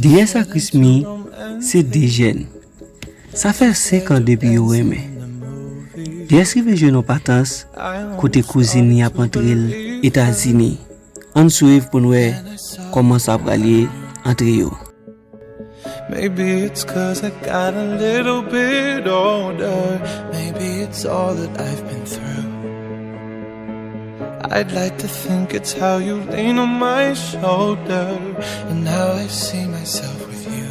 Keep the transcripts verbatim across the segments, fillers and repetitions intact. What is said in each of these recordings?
Dyès ak Rismi se de jèn. Sa fè senk an depi yo renmen. Dyès rive jwenn yon patans kote kouzin li ap antre l Etazini. Ann swiv pou n wè kòman sa pral ye antre yo. Maybe it's cause I got a little bit older. Maybe it's all that I've been through. I'd like to think it's how you lean on my shoulder and how I see myself with you.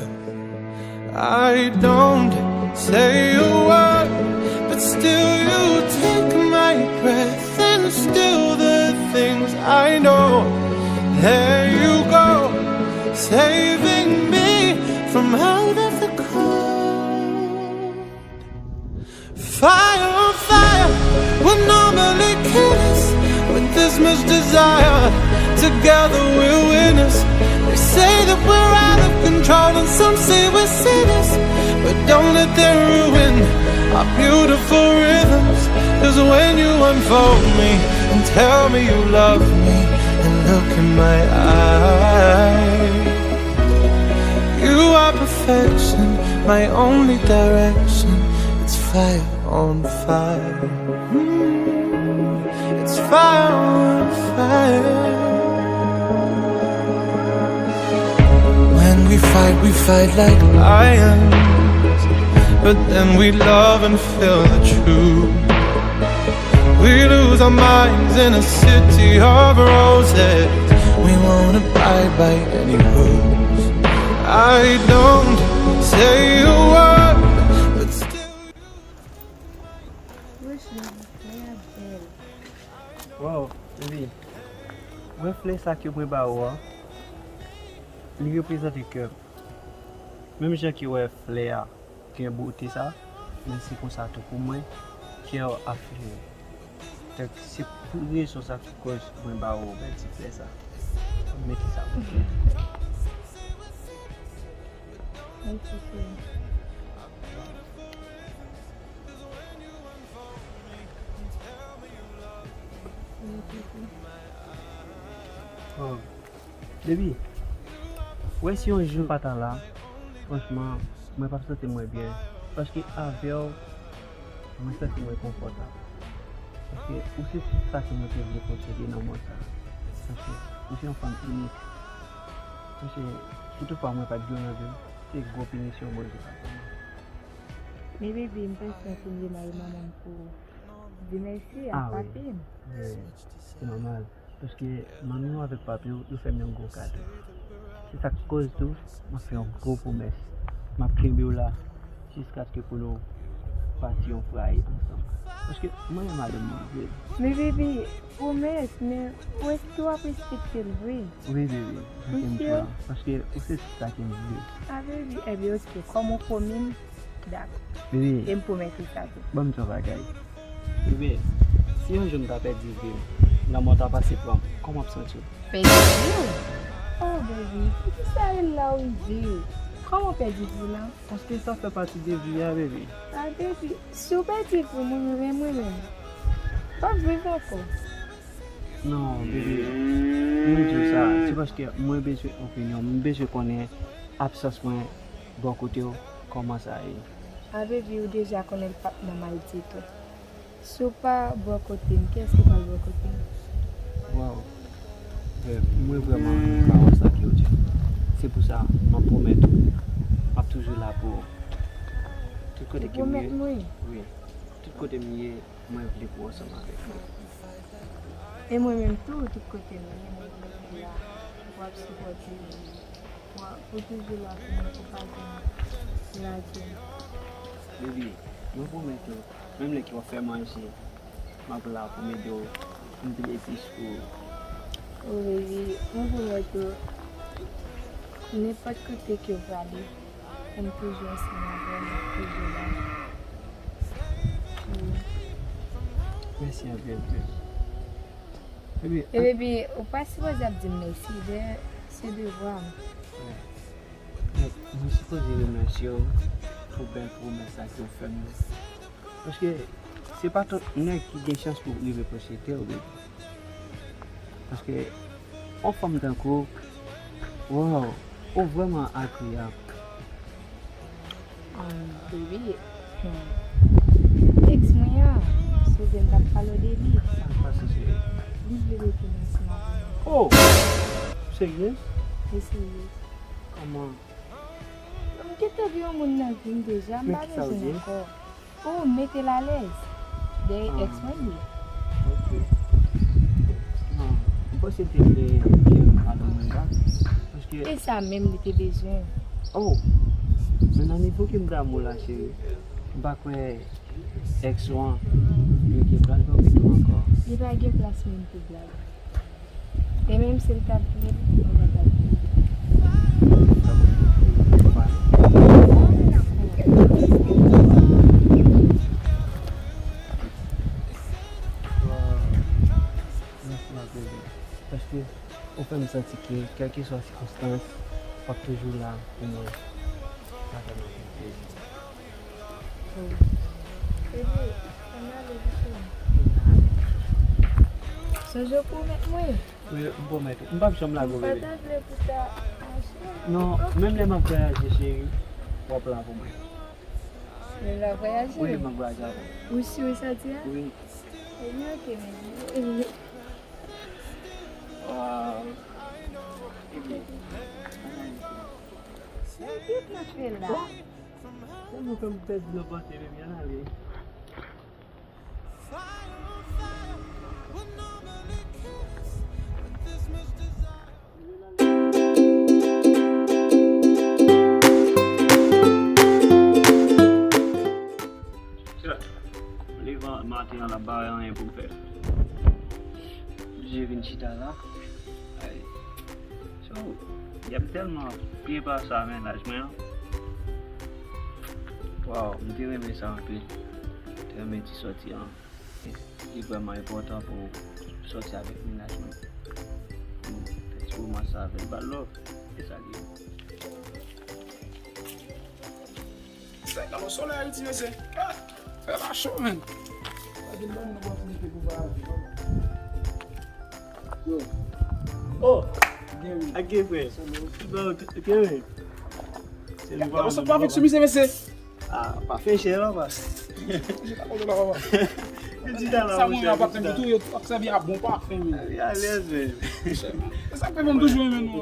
I don't say a word, but still you take my breath, and still the things I know. There you go, saving me from out of the cold. Fire on fire, what normally kill us with this much desire. Together we're winners. They say that we're out of control, and some say we're sinners, but don't let them ruin our beautiful rhythms. Cause when you unfold me and tell me you love me, and look in my eyes, you are perfection, my only direction. It's fire on fire. Mm, it's fire on fire. When we fight, we fight like lions, but then we love and feel the truth. We lose our minds in a city of roses. We won't abide by any rules. I don't say a word, but still. Wow, baby. Mwen flè sa ke mwen ba ou a. Li reprezante kè m. Menm jan ke w wè flè a gen bote sa, men se konsa tou pou mwen, kè w ap fleuri. Donk, se pou rezon sa ki koz mwen ba ou bèl ti flè sa. Mwen mete sa pou ou. Mèsi, cheri. Oh. Baby, wè si yon jou m pa ta la, franchman, mwen p ap santi mwen byen. Paske avè w, mwen santi mwen konfòtab. Paske ou se tout sa ke mwen te vle posede nan mond sa. Paske ou se yon fanm inik. Paske si toutfwa mwen pa t gen w nan vi m, se gwo pinisyon Bondye t ap ban mwen. Men baby, m panse w te vle mare manman m pou di mèsi ak papi m. Ah wi, se nòmal. Paske manmi w avèk papi w, yo fè m yon gwo kado. Se sa k koz tou, m ap fè yon gwo pwomès. M ap kenbe w la jiskaske pou nou pati yon frayi ansanm. Paske mwen renmen madanm mwen anpil. Men baby, pwomès, men ou èske w ap respekte l vre? Wi, baby, sa ke m pran. Paske ou se sa ke m vle. Ah, baby, ebyen, oke, kòm ou pwomi m, dakò. Baby. E m pwomèt ou sa tou. Ban m di yon bagay. Baby, si yon jou m ta pèdi vi m, lanmò ta pase pran m, kòman w ap santi w? Pèdi vi w? Oh, baby, poukisa rele la rive? Kòman w pèdi vi w la? Paske sa fè pati de vi a, baby. Ah, baby, si w pèdi vi w, mwen menm, mwen menm, m p ap viv ankò. Non, baby, mwen di w sa, se paske mwen bezwen opinyon, mwen bezwen konnen absans mwen bò kote w, kòman sa ye. Ah, baby, ou deja konnen l p ap nòmal ditou. Si w pa bò kote m, kiyès ki pral bò kote m? Wow. Bèb, mwen vrèman renmen pawòl sa ke w di. Se pou sa, m ap pwomèt ou, m ap toujou la pou ou. Tout kote ke m ye, wi. Tout kote m ye, mwen vle pou w ansanm avèk mwen. E mwen menm tou, tout kote m ye, mwen vle pou w la, pou w ap sipòte m, pou w ap, pou w toujou la pou mwen, pou w pa janm lage m. Baby, mwen pwomèt ou, menm lè ke w ap fè manje, m ap la pou m ede w, pou m vin epis pou ou. Oh baby, mwen pwomèt ou, nenpòt kote ke w prale, pou m toujou ansanm avè w, m ap toujou la. Wi. Mèsi anpil, baby. Baby, e baby, ou pa sipoze ap di m mèsi, dayè, se devwa m. Wi. Donk, mwen sipoze remèsye w pou bèl pwomès sa ke w fè m nan. Paske se pa tout nèg ki gen chans pou rive pwoche tè w, baby. Paske yon fanm tankou w, wow, Ou vrèman agreyab. Um, baby, hmm. Ex mwen an, Suzanne t ap pale w de li. Sa k pase, cheri? Li vle retourne ansanm avè mwen. Oh! Serye? Li serye. Kòman? M gentan gen yon moun nan vi m deja, m pa bezwen ankò. Oh, mete l alèz. Dèyè ex mwen li ye. Ok. Non, m panse l te vle jere madanm mwen la. Paske e sa menm li te bezwen. Oh, men nan nivo ke m damou la, cheri, m pa kwè ex ou an li gen plas pou nou ankò. Li pa gen plas menm pou blag. E menm si l t ap vle l, mwen pa t ap vle l. Mèsi anpil, paske ou fè m santi ke kèlkeswa sikonstans, w ap toujou la pou mwen. Sa fè m anpil plezi. Baby, ann ale douseman. Sonje w pwomèt mwen. Wi, m pwomèt ou. M p ap janm lage w, bebe. M pa ta vle pou ta mache. Non, menm lè m ap vwayaje, cheri, w ap la pou mwen. Menm lè w ap vwayaje? Wi, m ap vwayaje avè w. Ou si w sa di a? Wi. Ebyen, ok, baby. Wow. Men kisa n ap fè la? Tèlman fè m pèdi nan panse, bebe, ann ale. Leve maten an la, pa anyen pou m fè. Oblije vin chita la. Ay. So, y ap tèlman byen pase ak mennaj mwen an. Waw, m te renmen sa anpil. M te renmen ti sòti an. Li vrèman enpòtan pou sòti avèk mennaj mwen. Pou fè ti romans sa avè l, ba l love. E sa li ye. Sèk nan solèy Ayiti, mesye. Ah, fè la cho, menn. Pa gen ban nou opòtinite pou vwayaje, papa. Yo. Oh! Gen wi. Ak gen frè. Solo. Bon, gen wi. Se nou pa, pa fèk sou misye, mesye. Ah, pafen chè la, papa. Misye ta kote la, papa. Sa mwen, papa, m tou, yo ap sèvi a bon pafen, men. Wi, alèz, men. E sa k fè m toujou renmen nou.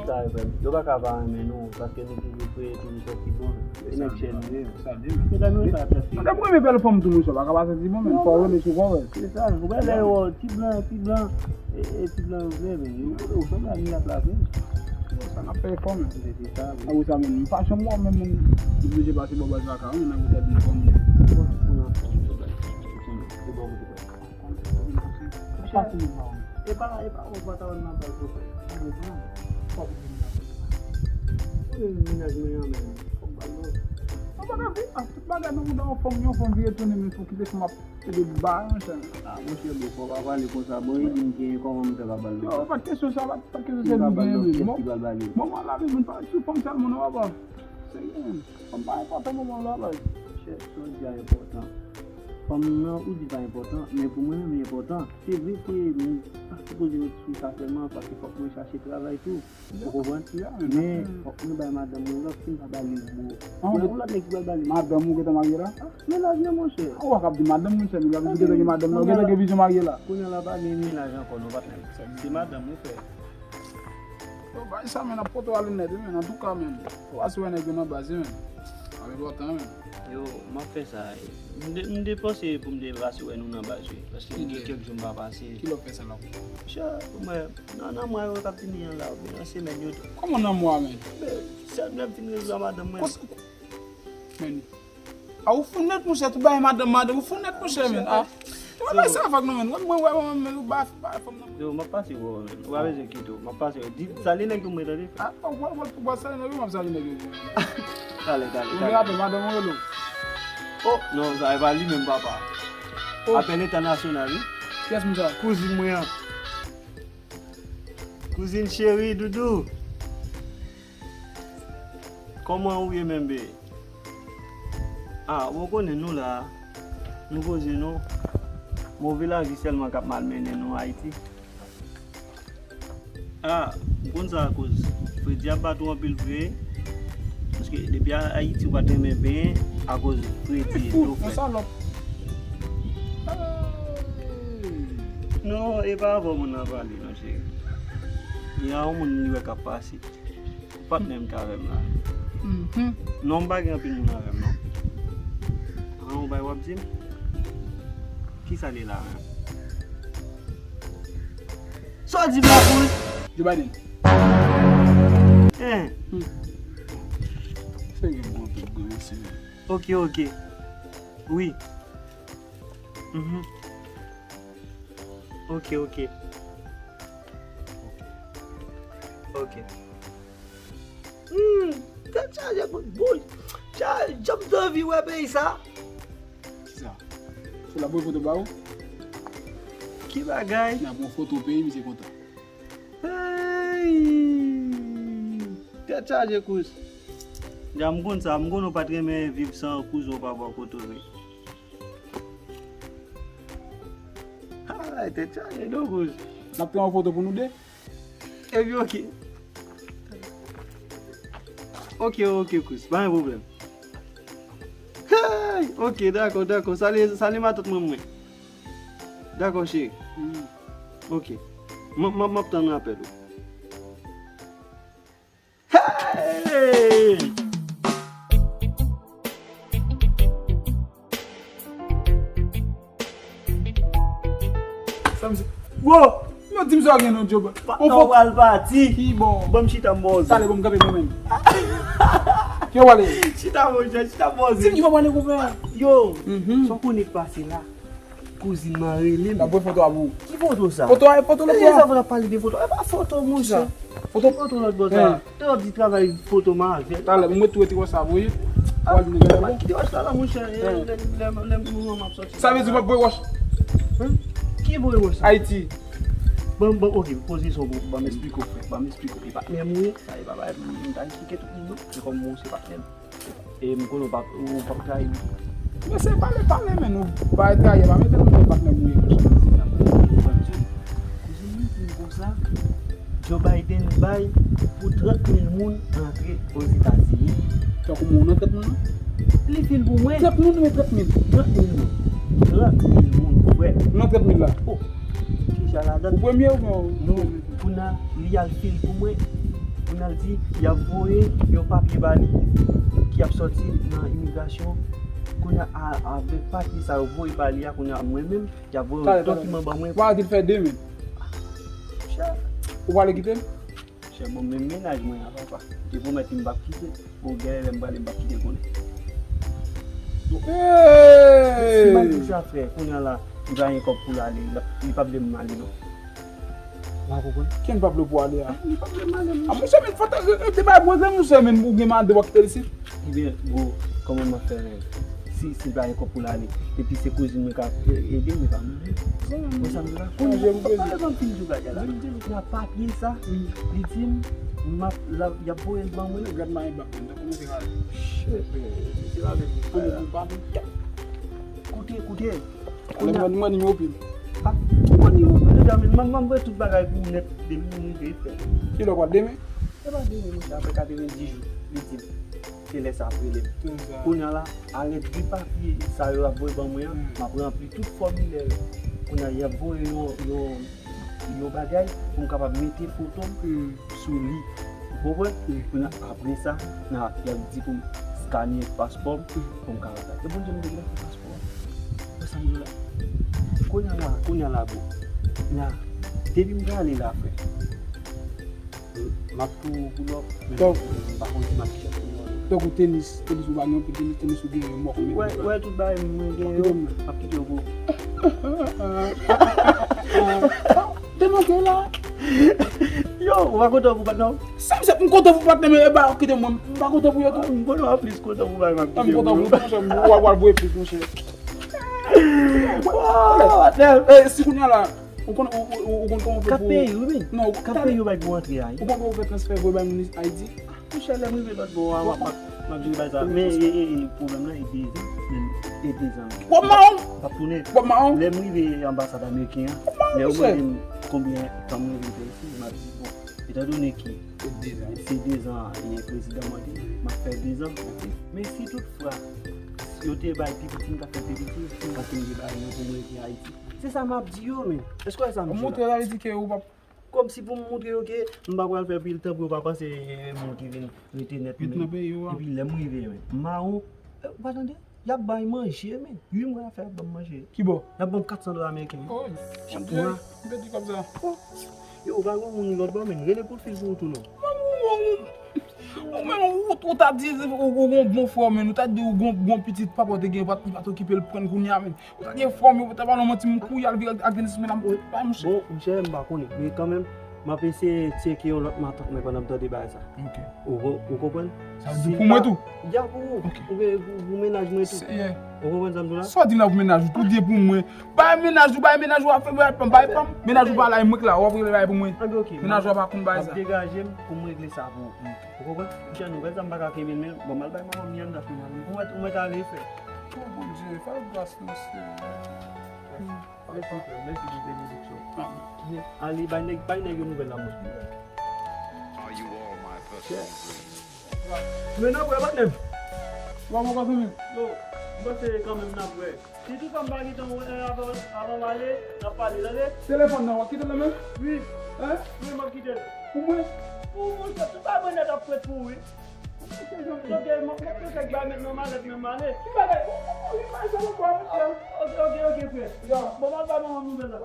Yo pa ka pa renmen nou, paske nou toujou prè, toujou sòti bon. E nèg chè nou ye. Medam yo sa trafik. Madam, mwen renmen bèl fanm tou, mesye, pa ka pa sòti bon, men fò w rele souvan, wè. Se sa, ou wè lè yo, ti blan, ti blan, e, e ti blan yo vle, men yo, yo sanble a milat la vre. Sa n ap fè efò, men. Se, se sa, wi. A wi, sa menm. M pa janm wè menm moun oblije pase bò baz la ka, wi, nan wotè di fanm. Ou nan fòm, se bèl. Se bò kote. Pase menm la, wi. E pa, e pa, ou pa ta wè nan baz yo fè. Ou bezwen. Fòk ou vin nan baz. Ou vin mennaj mwen an, men. Fòk ba l non. Ou pa ka viv ak tout bagay nan mouda yon fanm, yon fanm vire tounen, men fòk kite fanm ap ede bay, monchè. Ah, monchè, bon, fò pa pale konsa, bon, e di m gen kòman m fè pa ba l non. Yo, pa t kesyon sa, pa t, pa t kesyon se nou gen, men. Kiyès ki pral ba li? Bon, mwen la, men, pa sou fanm sèlman, non, papa. Serye, men. Fanm pa enpòtan pou mwen, la, baz. Chè, sa w di a enpòtan. Fanm nan, ou di pa enpòtan, men pou mwen menm, li enpòtan. Se vre ke m pa sipoze ret sou sa sèlman, paske fòk mwen chache travay tou. Ou konprann? Men, fòk mwen bay madanm mwen love, si m pa ba li, bon. Yon lòt nèg ki pral ba li. Madanm ou gentan marye la? Ah, mennaj mwen, monchè. Ou pa kab di madanm, monchè, men la, ou gentan gen madanm la, ou gentan gen vizyon marye la. Kounye a la, pa gen mennaj ankò, non, patnè. Se madanm ou fè. Yo, bay sa, men, ap pote w ale nèt, wi, men, antouka, men. Fò w asire nèg yo nan baz, wi, men. Avèk lòt tan, men. Yo, m ap fè sa, wi. M de-, m te panse pou m te pase wè nou nan baz, wi. Paske gen kèk jou m pa pase. Kilè w fè sa la? Chè, mwen, nan, nan mwa yo k ap vini an la, oubyen nan semèn yo tou. Kòman nan mwa, men? Men, sèl lè m fin rezoud a madanm mwen. Men, a, ou fou nèt, monchè, tout bagay madanm, madanm, ou fou nèt, monchè, men. Ah. Ou pa bay sa avèk nou, men. Mwen, mwen, mwen, mwen, ou ba, ba fanm nan. Yo, m ap pase wè w, men. Ou pa bezwen kite w. M ap pase wè w. Di, salye nèg yo mwen, tande. Ah, ou pral, ou pral, ou pral salye nèg yo, m ap salye nèg yo. Talè, talè, talè. Ou gen apèl madanm ou rele w? Oh, non, sa e pa li menm, papa. Oh. Apèl entènasyonal, wi. Kiyès moun sa? Kouzin mwen an. Kouzin cheri, doudou. Kòman ou ye menm, be? Ah, ou konnen nou la, nou poze nou. Move lavi sèlman k ap malmennen nou Ayiti. Ah, m konn sa akoz fredi ap bat ou anpil vre. Paske depi a- Ayiti ou pa t renmen benyen akoz kredi, fou, yon salòp. Non, e pa avè w moun nan pale, non, cheri. Gen yon moun li wè k ap pase. Patnè m k avè m la. Mhm. Non, m pa gen anpil moun avè m, non. An, ou bay w ap di m? Kisa li la menm? Sa w di m la, Kouz? Joe Biden. Hein. Hmm. Fè gen bon tout gwo mesye. Ok, ok. Wi. Mhm. Ok, ok. Ok. Hmm, tèt chaje kout bouch. Cha- Jan m t anvi wè peyi sa. Kisa? Se l ap voye foto ba ou? Ki bagay? N ap yon foto peyi, misye kontan. Hey! Tèt chaje, Kouz. Ya, m konn sa, m konn ou pa t renmen viv san kouzen w pa bò kote w ye. Ay, tèt chaje, non, Kouz. N ap pran yon foto pou nou de. Epi, ok. Ok, ok, Kouz, pa gen pwoblèm. Hey! Ok, dakò, dakò. Salye, salye matant mwen, mwen. Dakò, cheri. Mm. Ok. M, m, m ap tann rapèl ou. Hey! Sa misye. Wo! Yo di m sa gen non, Joe. Patnè w pral pati. Ki bon. Ban m chita m bò. Talè, ban m kanpe mwen menm. Ki w ale? Chita, monchè, chita m bò. Di m ki w ap ale, konpè. Yo, mhm, sa w konnen k pase la? Kouzin mwen rele m. L ap voye foto a pou ou. Ki foto sa? Foto a, foto lòt bò a. Sa w ap pale de foto? E pa foto, monchè. Foto? Ki foto lòt bò sa? Hein. Te w ap di travay foto m avè l. Talè, mwen tou ete wòch sa voye. Ou al vin gade bon. Kite wòch la la, monchè. Lè, lè, lè, lè m ap sòti. Sa vle di w ap voye wòch? Hein? Ki voye wòch sa? Ayiti. Bon, bon, ok, poze son pou ban m esplike w, frè. Ban m esplike w. E patnè m ou ye? Sa e pa bagay m ta esplike tout moun, non. Se kòm ou se patnè m. E m konnen w p ap, ou p ap trayi m. Men se pale, pale, men nou bay trayi, pa mete nou nan patnè m ou ye, monchè. Kouzin mwen di m konsa, Joe Biden bay pou trant mil moun antre Ozetazini. Tankou moun nan trant mil lan? Li fil pou mwen. Trant moun oubyen trant mil? Trant mil moun. Trant mil moun, frè. Nan trant mil la? Oh. Kisa ladan? Ou premye oubyen ou? Non, kounye a li al fil pou mwen. Kounye a l di y ap voye yon papye ba li ki ap sòti nan imigrasyon. Kounye a, a, avèk papye sa yo voye ba li a, kounye a mwen menm, y ap voye yon dokiman ban mwen. Talè, talè. Ou pa di l fè demen? Chè. Ou pale kite l? Chè, bon, men mennaj mwen an, papa. M te pwomèt li m p ap kite l. Bon, genlè lè m prale, m p ap kite l konnen. Hey! Si m al di sa, frè, kounye a la, li pa gen kòb pou l ale, li p ap, li p ap vle m ale, non. Ou pa konprann? Ki n p ap vle pou ale a? Li p ap vle m ale, non. A, monchè, men fò te, te bay mwen, monchè, men ou gen madanm w ap kite l isit? Ebyen, bro, kòman m ap fè, men? Si, si l pa gen kòb pou l ale, epi se kouzin mwen k ap, e, ede m, e pa mwen menm. Bon, sa m di la, kounye a, pa, pa, pa, pa, fin jou bagay la. Nan papye sa, li di m, m ap, l ap, y ap voye l ban mwen. Gad mayi bak mwen, tankou mwen te kale. Shit, man. Kounye a, m pa vle. Koute, koute. Kounye a, mwen, mwen nimewo pil. Ah, mwen nimewo pil deja, men m, m, m voye tout bagay pou ou nèt, depi m rive, frè. Ki lè w pral demen? Se pa demen, monchè, apre katrevenndis jou, li di m. Se lè sa ap rele m. Kounye a la, alèd de papye sa yo ap voye ban mwen an, m ap ranpli tout fòmilè yo. Kounye a, y ap voye yon, yon, yon bagay pou m kapab mete foto m sou li. Ou konprann? Kounye a, apre sa, nan, y ap di pou m skane paspò m, pou m kapab. E Bondye m te gentan fè paspò a. Wè sa m di w la. Kounye a la, kounye a la, bro. Kounye a, depi m prale la, frè. M ap tou pou lòf, men m pa konn si m ap kite pou lòf. Tankou tenis, tenis ou pa gen anpil tenis, tenis ou gen yon mòf. Wè, wè, tout bagay mwen gen yo, m ap kite yo pou. Te manke la. Yo, ou pa kontan pou patnè w? Sa m se, m kontan pou patnè, men e ba kite mwen, m pa kontan pou yo tou. M konn w ap plis kontan pou bagay m ap kite pou yo. M kontan pou ou, monchè, w ap voye plis, monchè. Wow, patnè. Eh, si kounye a la, Ou konn, ou, ou, ou konn kòman pou... Kat peyi, wi, men. Non, kat peyi yo bay pou antre a, wi. Ou konn pou fè transfè voye bay moun Ayiti? Monchè, lè m rive lòt bò a, m ap, m ap, m ap jere bay sa. Men, e, e, e, pwoblèm nan, e dezan. Men, e dezan. W ap mawon? M ap tounen. W ap mawon? Lè m rive anbasad ameriken an, lè yo mande m konbyen tan m rive fè isi, m ap di, bon, etandone ke se dezan, e, prezidan mande, M ap fè dezan, oke? Men si toutfwa yo te bay pi piti, m t ap fè pi piti, paske m te bay yo pou m rete Ayiti. Se sa m ap di yo, men. Èske w wè sa m di la? Montre Ayiti ke ou p ap Kòmsi pou m montre yo ke m pa pral fè pil tan pou yo pa panse, eh, moun ki vin rete nèt, men. Vit nan peyi w a. Epi lè m rive, men, mawon, eh, ou pa tande? Y ap bay manje, men. Ui, mwen ap fè y ap ban m manje. Ki bò? Y ap ban m kat san dola ameriken, wi. Oh, chak mwa. M pèdi kòb sa. Oh. Yo, ou pa gen moun lòt bò, men. Rele kout fil pou ou tou, non. Ou menm, ou, ou ta di ou, ou gon bon frè w, men. Ou ta di ou gon, gon pitit papa w te gen, pa, pa t okipe l, pran l kounye a, men. Ou ta gen frè w, men, ou ta pale yon manti, m kouri al vire ak Denis, men, la, m pa, monchè. Bon, monchè, m pa konnen, men kanmenm, m ap eseye tcheke yon lòt matant mwen pandan m tande bagay sa. Ok. Ou ko-, ou konprann? Sa vle di pou mwen tou? Ya, pou ou. Ok. Ou gen pou, pou mennaj mwen tou. Seyè. Ou konprann sa m di w la? Sa w di m la pou mennaj ou? Tou di pou mwen. Bay mennaj ou, bay mennaj ou, ap fè bay pa m, bay pa m. Mennaj ou pa la, e mwen k la, w ap regle bagay pou mwen. Anben, ok. Mennaj ou pa konn bagay sa. M ap degaje m pou m regle sa pou ou. Ou konprann? Monchè, nouvèl sa m pa ka kenbe l, men bon, m al bay manman m anndan fè mal. Ou mèt, ou mèt ale, frè. Oh, Bondye, fè l gras, non, Senyè. Mèsi, frè, mèsi pou benediksyon. Amen. Ale, bay nèg, bay nèg yo nouvèl la, monchè. Are you all my personal dreams? Men n ap wè, patnè m. Wa, wa, wa, zanmi m. Yo, m panse kanmenm n ap wè. Si toutfwa m pa gentan wè avan, avan m ale, n ap pale, tande? Telefòn nan, w ap kite l nan men m? Wi. Hein? Wi, m ap kite l. Pou mwen? Pou mwen, se tout bagay nèt ap prèt pou ou, wi. Ok, m ap pran kèk bagay met nan malèt mwen, m ale. Ki bagay? Ou, ou, ou, ou, ou, ou, ou, ou, ok, ok, ok, frè. Bon, m al bay manman m nouvèl la.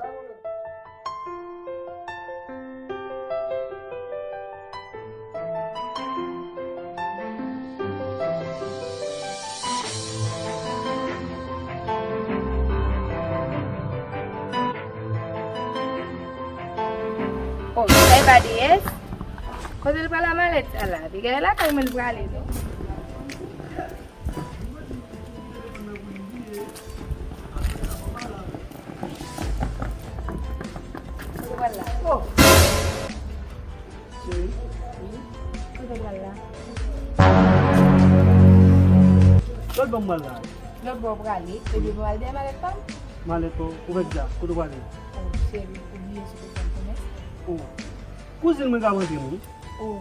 Oh, sa e pa D S? Kote l pral a malèt sa la? Li genlè lakay mwen l prale, non? Kote pral la? Oh! Cheri. Kote pral la? Lòt bò m pral la. Lòt bò w prale? Ebyen, bon, al dèyè malèt pa m. Malèt pa w? Ou fè kisa? Kote w prale? Oh, cheri, ou bliye si w te fè m pwomès? Oh. Kouzin mwen k ap rantre, non? Oh,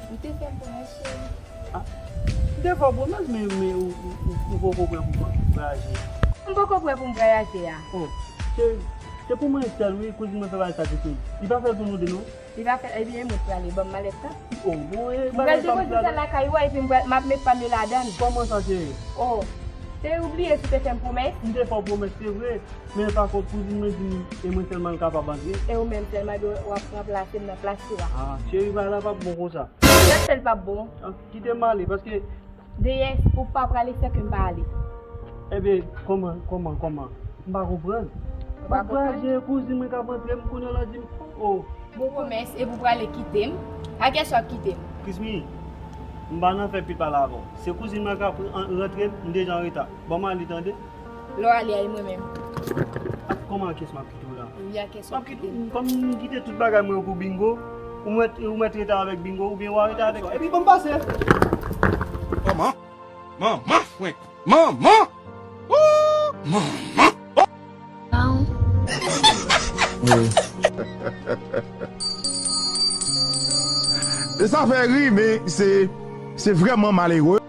ou te fè m pwomès, cheri. Ah, m te fè w pwomès, men, men ou, ou, ou, ou poko prè pou vwayaje. M poko prè pou m vwayaje a. Oh, cheri, se pou mwen sèl, wi, kouzin mwen fè bagay sa, ti fi. Li pa fè l pou nou de, non? Li pa fè, ebyen, mwen prale, ban m malèt la. Oh, bon, e, m pral depoze sa lakay ou a, epi m pral, m ap met pa m yo ladan l. Kòman sa, cheri? Oh, se ou bliye si w te fè m pwomès? M te fè w pwomès, se vre. Men pa kont kouzin mwen di m e mwen sèlman l kapab antre. E ou menm sèlman, ebyen w ap ranplase m nan plas ou a. Ah, cheri, bagay la p ap bon konsa. Kijan fè l p ap bon? Ah, kite m ale, paske. Deyès, ou pa prale san ke m pa ale. Ebyen, kòman, kòman, kòman? M pa konprann. Ou pa konprann? M ap vwayaje, kouzin mwen k ap antre, m konnen w la di m, oh. Bon, pwomès, epi w prale kite m? A kiyès w ap kite m? Kismi, m pa nan fè pil pale avè w. Se kouzin mwen k ap an-, rantre, m deja an reta. Ban m ale, tande? Lè w ale a, e mwen menm. Ak kòman, a kiyès m ap kite w la? Wi, a kiyès w ap kite m? Kòm m kite tout bagay mwen yo pou Bingo, ou mèt, ou mèt rete avèk Bingo, oubyen w a rete avèk, epi ban m pase. Kòman? Manman frenk! Manman! Woo! Manman! E sa fè ri, men se, se vrèman malere.